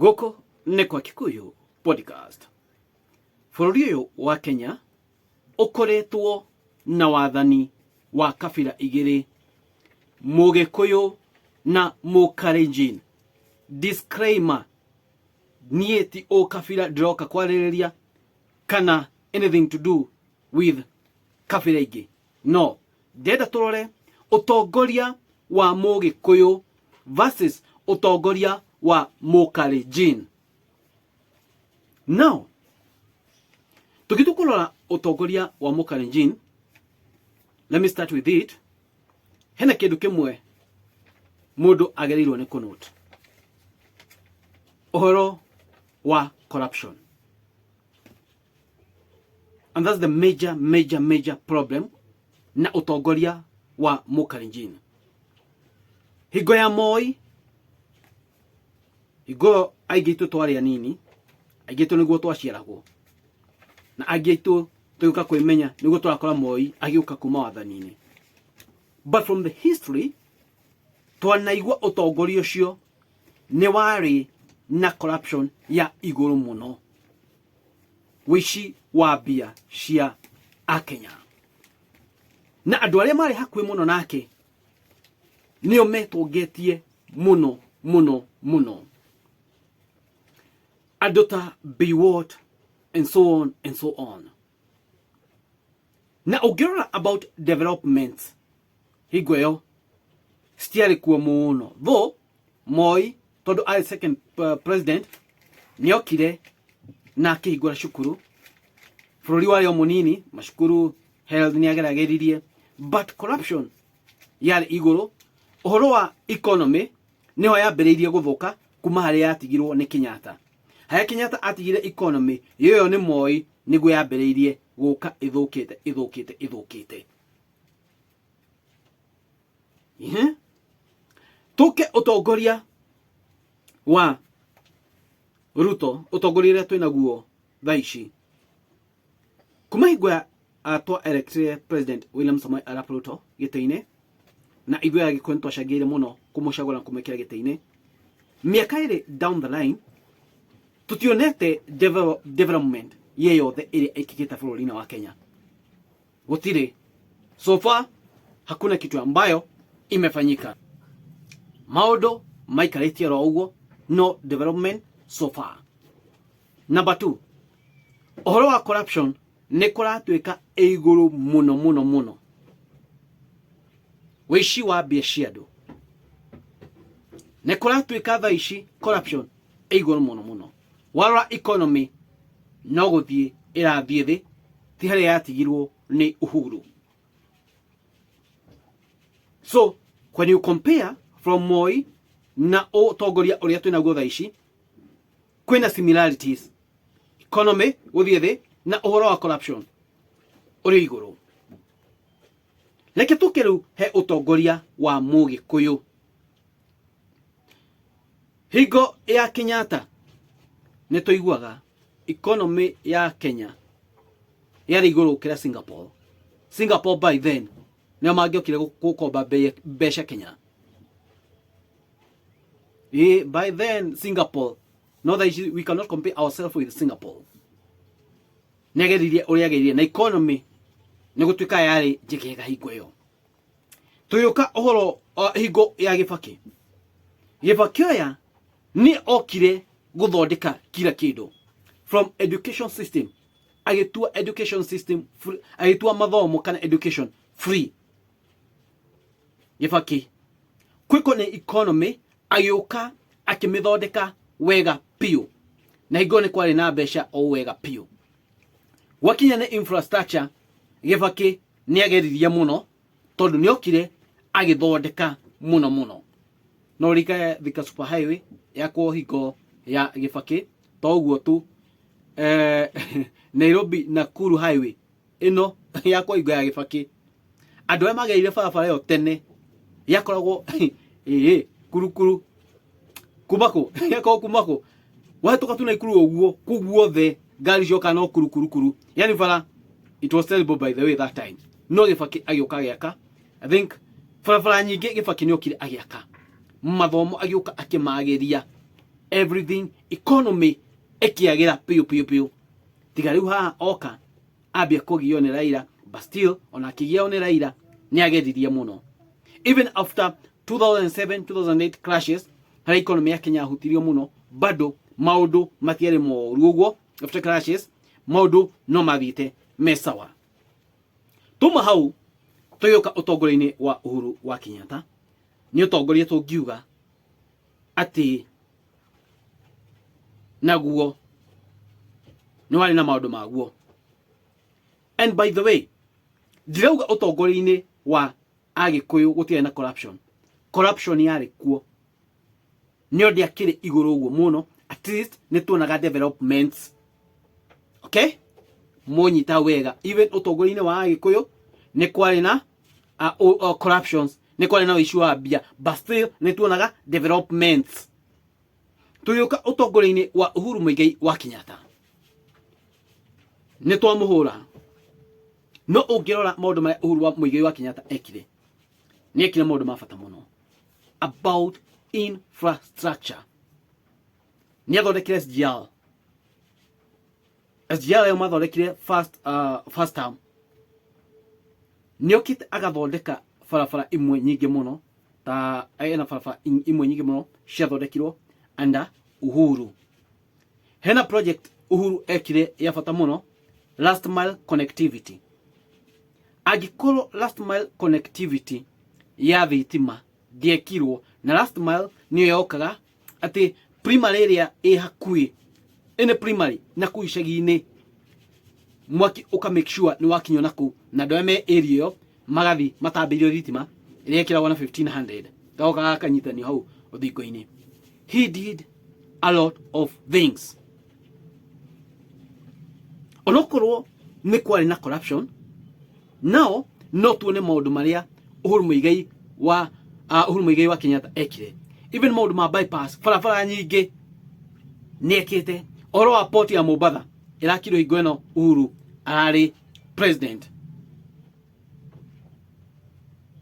Gũkũ nĩ kwa Kikuyu Podcast. Bũrũri ũyũ wa Kenya ũkoretwo na wathani wa kabira igĩrĩ, Mũgĩkũyũ na Mũkalenjin. Disclaimer, niĩ ti ũkabira ndĩroka kwarĩrĩria kana anything to do with kabira ingĩ, no ndĩrenda tũrore ũtongoria wa Mũgĩkũyũ versus ũtongoria wa Mũkalenjin. Now tũgĩtua kũrora ũtongoria wa Mũkalenjin, let me start with it. Hena kĩndũ kĩmwe mũndũ agĩrĩirwo nĩ kũnote, ũhoro wa corruption, and that's the major major major problem na ũtongoria wa Mũkalenjin. Hingo ya Moi, hingo ĩyo aingĩ aitũ twarĩ anini, aingĩ aitũ nĩguo twaciaragwo, na angĩ aitũ tũgĩũka kwĩmenya nĩguo tũrakora Moi agĩũka kuma wathani-inĩ. But from the history twanaigua ũtongoria ũcio nĩ warĩ na corruption ya igũrũ mũno, wĩici wa mbia cia Akenya, na andũ arĩa marĩ hakuhĩ mũno nake nĩo metongetie mũno mũno mũno, andũ ta Biwott and so on and so on. Na ũngĩrora about development, hingo ĩyo citiarĩ kuo mũno, though Moi, tondũ arĩ second president, nĩokire na akĩhingũra cukuru. Bũrũri warĩ o mũnini, macukuru, health nĩ ageragĩririe, but corruption yarĩ igũrũ. Ũhoro wa economy nĩho yambĩrĩirie gũthũka kuma harĩa yatigirwo nĩ Kenyatta. Harĩa Kenyatta atigire economy ĩyo nĩ Moi nĩguo yambĩrĩirie gũka ĩthũkĩte ĩthũkĩte ĩthũkĩte. Ihe. Tũke ũtongoria wa Ruto, ũtongoria ũrĩa twĩnaguo thaa ici, kuma hingo ya twa electire President William Samoei Arap Ruto gĩtĩ-inĩ, na ithuĩ Agĩkũyũ nĩtwacangĩire mũno kũmũcagũra na kũmwĩkĩra gĩtĩ-inĩ, mĩaka 2 down the line tũtionete development ye yothe ĩrĩa ĩkĩkĩte bũrũri-inĩ wa Kenya. Gũtirĩ, so far hakuna kitu ambayo imefanyika. Maũndũ maikarĩtie oro ũguo, no development so far. Number two, ũhoro wa corruption nĩ kũratuĩka ĩ igũrũ mũno mũno mũno, wĩici wa mbia cia andũ nĩ kũratuĩka thaa ici corruption ĩ igũrũ mũno mũno. Warora economy no gũthiĩ ĩrathiĩ thĩ, ti harĩa yatigirwo nĩ Uhuru. So when you compare from Moi na ũtongoria ũrĩa twĩnaguo thaa ici, kwĩna similarities, economy gũthiĩ thĩ na ũhoro wa corruption ũrĩ igũrũ. Reke tũke rĩu he ũtongoria wa Mũgĩkũyũ. Hingo ya Kenyatta nĩ tũiguaga economy ya Kenya yarĩ igũrũ gũkĩra Singapore. Singapore by then nĩo mangĩokire gũkomba mbeca Kenya. Ĩ, by then Singapore, no thaa ici we cannot compare ourselves with Singapore. Nĩ ageririe ũrĩa ageririe na economy nĩ gũtuĩka yarĩ njegega hingo ĩyo. Tũgĩũka ũhoro hingo ya Gĩbakĩ, Gĩbakĩ oya nĩ okire gũthondeka kila kĩndũ from education system, agĩtua education system free, agĩtua mathomo kana education free Gĩbakĩ. Kwĩko nĩ economy agĩũka akĩmĩthondeka wega biũ, na hingo nĩ kwarĩ na mbeca o wega biũ. Gwakinya nĩ infrastructure, Gĩbakĩ nĩ ageririe mũno tondũ nĩ okire agĩthondeka mũno mũno. No rika Thika Super Highway yakwo hingo ya Gĩbakĩ. To ũguo tu, Nairobi Nakuru Highway ĩno yakwo hingo ya Gĩbakĩ. Andũ arĩa magereire barabara ĩyo tene yakoragwo ĩĩ kurukuru kuma kũ yakoragwo kuma kũ wahĩtũka tu Naikuru ũguo, kũu guothe ngari cioka no kuru kuru kuru, yani bara it was terrible by the way that time. No Gĩbakĩ agĩũka agĩaka, I think barabara nyingĩ Gĩbakĩ nĩ okire agĩaka, mathomo agĩũka akĩmagĩria. Everything, economy ĩkĩagĩra piũ piũ piũ. Tiga rĩu haha oka ambia kũgio nĩ Raila, but still ona akĩgio nĩ Raila nĩ ageririe mũno. Even after 2007 2008 crashes, harĩa economy ya Kenya yahutirio mũno, bado maũndũ matiarĩ moru ũguo. After crashes maũndũ no mathiĩte me sawa. Tuma hau tũgĩũka ũtongoria-inĩ wa Uhuru wa Kenyatta, nĩ ũtongoria tũngiuga atĩ naguo nĩ warĩ na maũndũ maguo. And by the way, ndirauga ũtongoria-inĩ wa Agĩkũyũ gũtiarĩ na corruption. Corruption yarĩ kuo, nĩo ndĩakĩrĩ igũrũ ũguo mũno. At least nĩ tuonaga developments. Okay, mũnyita wega, even ũtongoria-inĩ wa Agĩkũyũ nĩ kwarĩ na corruptions, nĩ kwarĩ na ũici wa mbia, but still nĩ tuonaga developments. Tũgĩũka ũtongoria-inĩ wa Uhuru Muigai wa Kenyatta, nĩ twamũhũra, no ũngĩrora maũndũ marĩa Uhuru wa Muigai wa Kenyatta ekire, nĩ ekire maũndũ ma bata mũno about infrastructure. Nĩ athondekire SGR. SGR ĩyo mathondekire first term. Nĩ okĩte agathondeka barabara imwe nyingĩ mũno, ta ena barabara imwe nyingĩ mũno ciathondekirwo under Uhuru. Hena project Uhuru ekire ya bata mũno, last mile connectivity. Angĩkorwo last mile connectivity ya thitima ndĩekirwo, na last mile nĩyo yokaga atĩ primary ĩrĩa ĩ hakuhĩ, ĩnĩ primary na kũu icagi-inĩ, mwaki ũka make sure nĩ wakinywo na kũu, na andũ arĩa me area ĩyo magathi matambĩirio thitima ĩrĩa ĩkĩragwo na 1500, gagoka gakanyitanio hau rũthingo-inĩ. He did a lot of things. Onokorwo nĩ kwarĩ na corruption, nao no tuone maũndũ marĩa Uhuru Muigai wa Kenyatta ekire. Even maũndũ ma bypass, barabara nyingĩ nĩ ekĩte. Ũhoro wa port ya Mombatha ĩrakirwo hingo ĩno Uhuru ararĩ president.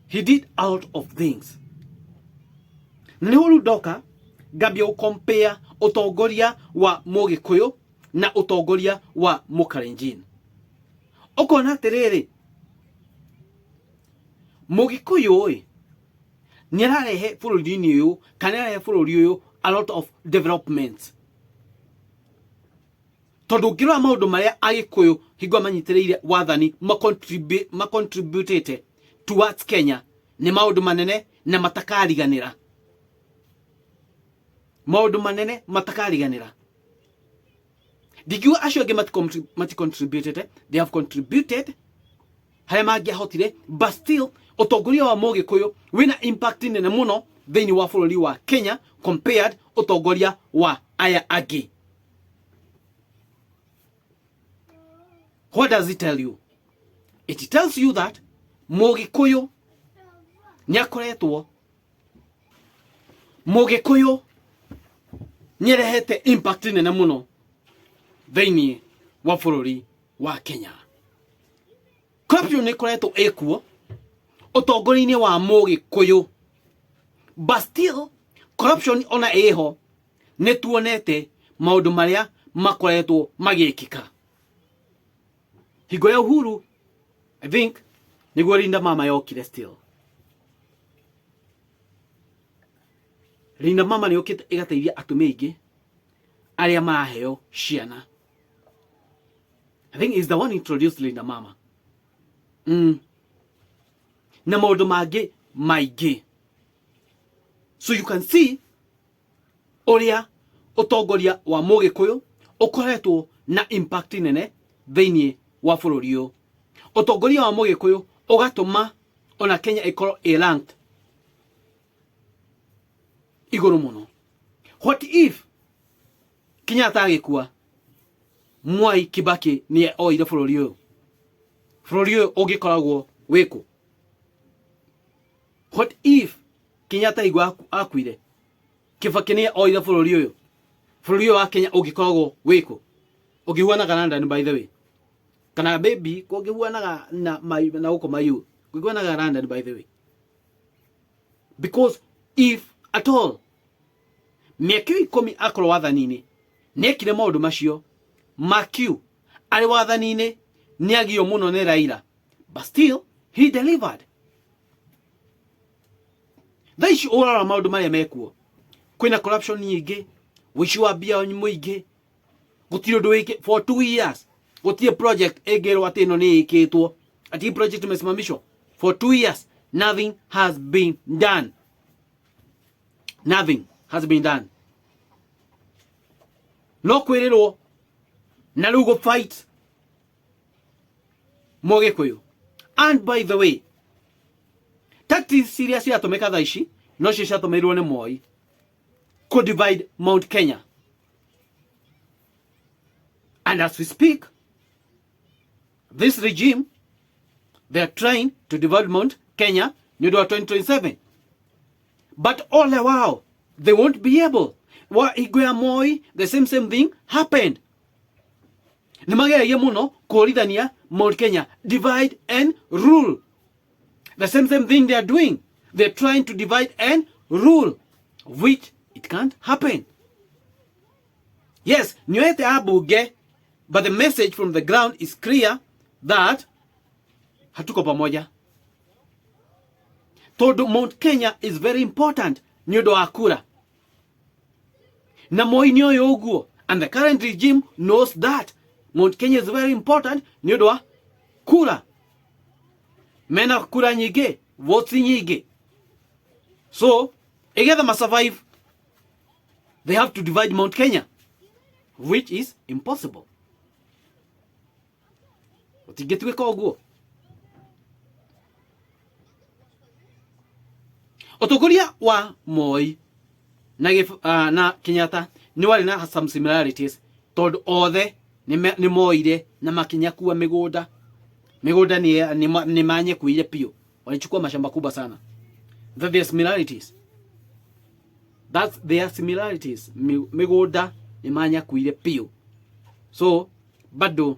He did a lot of things. Na nĩ ũru ndoka ngambia gũ compare ũtongoria wa Mũgĩkũyũ na ũtongoria wa Mũkalenjin, ũkona atĩrĩrĩ, Mũgĩkũyũ ĩ nĩ ararehe bũrũri-inĩ ũyũ, kana nĩ ararehe bũrũri ũyũ a lot of developments, tondũ ũngĩrora maũndũ marĩa Agĩkũyũ hingo manyitĩrĩire wathani macontributĩte towards Kenya nĩ maũndũ manene na matakariganĩra, maũndũ manene matakariganĩra. Ndingiuga acio angĩ maticontributĩte. They have contributed harĩa mangĩahotire, but still ũtongoria wa Mũgĩkũyũ wĩna impact nene mũno thĩinĩ wa bũrũri wa Kenya compared ũtongoria wa aya angĩ. What does it tell you? It tells you that Mũgĩkũyũ nĩ akoretwo, Mũgĩkũyũ nĩ arehete impact nene mũno thĩinĩ wa bũrũri wa Kenya. Corruption nĩ ĩkoretwo ĩkuo ũtongoria-inĩ wa Mũgĩkũyũ, but still corruption ona ĩho nĩ tuonete maũndũ marĩa makoretwo magĩkĩka hingo ya Uhuru. I think nĩguo Linda Mama yokire. Still Linda Mama nĩ yũkĩte ĩgateithia atumia aingĩ arĩa maraheo ciana. I think is the one introduced Linda Mama na maũndũ mangĩ maingĩ. So you can see ũrĩa ũtongoria wa Mũgĩkũyũ ũkoretwo na impact nene thĩinĩ wa bũrũri ũyũ. Ũtongoria wa Mũgĩkũyũ ũgatũma ona Kenya ĩkorwo ĩ ranked igũrũ mũno. What if Kenyatta agĩkua, Mwai Kibaki nĩ oire bũrũri ũyũ? Bũrũri ũyũ ũngĩkoragwo wĩkũ? What if Kenyatta igua akuire, Kibaki nĩ oire bũrũri ũyũ? Bũrũri ũyũ wa Kenya ũngĩkoragwo wĩkũ? Ũngĩhuanaga London, by the way, kana maybe kũngĩhuanaga na na gũkũ mayu kũngĩhuanaga London, by the way, because if at all Mĩaka ĩyo 10 akorwo wathani-inĩ nĩ ekire maũndũ macio. Makiu arĩ wathani-inĩ nĩ agio mũno nĩ Raila, but still he delivered. Thaa ici ũrora maũndũ marĩa mekuo, kwĩna corruption nyingĩ, ũici wa mbia mũingĩ, gũtirĩ ũndũ wĩkĩ for 2 years, gũtirĩ project ĩngĩrwo atĩ ĩno nĩ ĩkĩtwo, ati hii project imesimamishwa. For 2 years nothing has been done, nothing has been done. No kwĩrĩrwo na rĩu gũ fight Mũgĩkũyũ. And by the way, tactics iria ciratũmĩka thaa ici nocio ciatũmĩirwo nĩ Moi kũ divide Mount Kenya, and as we speak, this regime, they are trying to divide Mount Kenya nĩ ũndũ wa 2027, but ole wao, they won't be able. Wa hingo ya Moi, the same same thing happened. Nĩ mageragia mũno kũrithania Mount Kenya, divide and rule. The same same thing they are doing, they're trying to divide and rule, which it can't happen. Yes, nĩoete ambunge, but the message from the ground is clear that hatuko pamoja, tondu Mount Kenya is very important nĩ ũndũ wa kura na Moi nĩ oĩ ũguo, and the current regime knows that Mount Kenya is very important nĩ ũndũ wa kura, mena kura nyingĩ, votes nyingĩ. So igetha ma survive, they have to divide Mount Kenya, which is impossible. Gũtingĩtuĩka ũguo. Ũtongoria wa Moi na Kenyatta nĩ warĩ na some similarities, tondũ othe nĩ moire na makinyakua mĩgũnda. Mĩgũnda nĩ manyekuire biũ, walichukua mashamba kubwa sana. That their similarities, that's their similarities. Mĩgũnda nĩ manyakuire biũ, so bado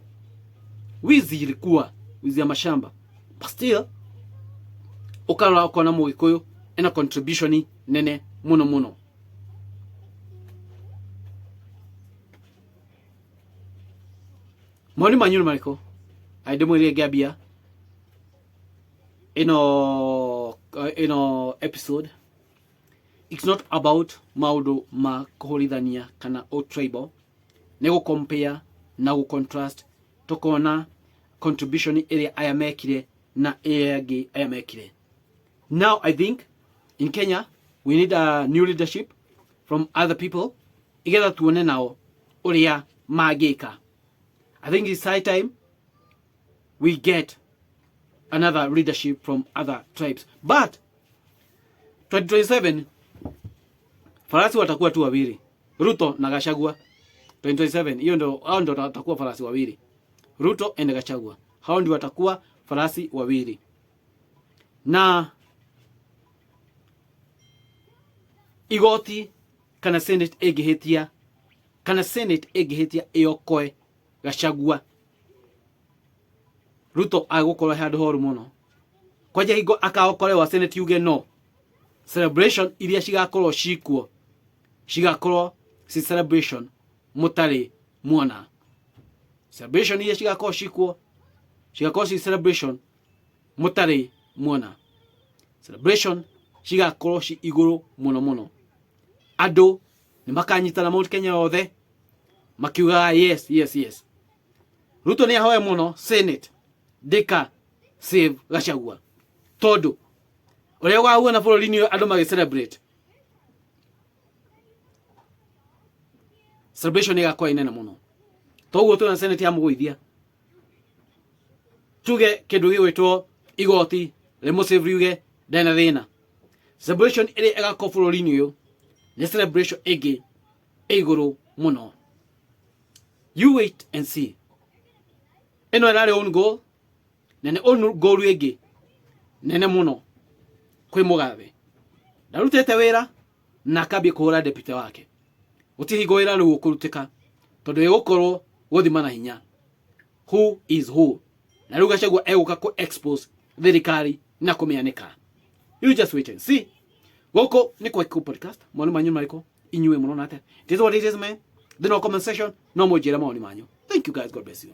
wizi ilikuwa wizi ya mashamba, but still ukarora ukona Mũgĩkũyũ ena contribution nene mũno mũno. Mawoni manyu nĩ marĩkũ? Ndĩmwĩrire ngĩambia ĩno episode, it's not about maũndũ ma kũhũrithania kana o tribal, nĩ gũ compare na gũ contrast, tũkona contribution ĩrĩa aya mekire na ĩrĩa ĩngĩ aya mekire. Now I think in Kenya we need a new leadership from other people, igetha tuone nao ũrĩa mangĩka. I think it's high time we get another leadership from other tribes, but 2027 farasi watakuwa tu wawili, Ruto na Gachagua. 2027 hiyo ndo, hao ndo watakuwa farasi wawili, Ruto and Gachagua, hao ndio watakuwa farasi wawili. Na igoti kana Senate ĩngĩhĩtia, kana Senate ĩngĩhĩtia ĩokoe Gachagua, Ruto agũkorwo handũ horu mũno. Kwanja hingo akaokorewa, Senate yuge no, celebration iria cigakorwo cikuo cigakorwo ci celebration mũtarĩ muona. Celebration iria cigakorwo cikuo cigakorwo ci celebration mũtarĩ muona. Celebration cigakorwo ci igũrũ mũno mũno. Andũ nĩ makanyitana Mount Kenya yothe makiugaga yes. Ruto nĩ ahoe mũno Senate ndĩka save Gachagua, tondũ ũrĩa ũkahuana bũrũri-inĩ ũyũ andũ magĩ celebrate, celebration ĩgakorwo ĩ nene mũno. Toguo twĩna Senate ya mũgũithia, tuge kĩndũ gĩgwĩtwo igoti rĩmũsave, riuge ndarĩ na thĩna, celebration ĩrĩa ĩgakorwo bũrũri-inĩ ũyũ nĩ celebration ĩngĩ ĩ igũrũ mũno. You wait and see. Ĩno ĩrarĩ own goal, na nĩ own goal ĩngĩ nene mũno kwĩ Mũgathe. Ndarutĩte wĩra na akambia kũhũra deputy wake. Gũtirĩ hingo wĩra rĩu ũkũrutĩka, tondũ ĩgũkorwo gũthima na hinya who is who, na rĩu Gachagua egũka kũ expose thirikari na kũmĩanĩka. You just wait and see. Gũkũ nĩ kwa Ikuũ Podcast. Mawoni manyu marĩkũ? Inyuĩ mũrona atĩa? It is what it is, man. Thĩinĩ wa comment section no mũnjĩre mawoni manyu. Thank you guys, God bless you.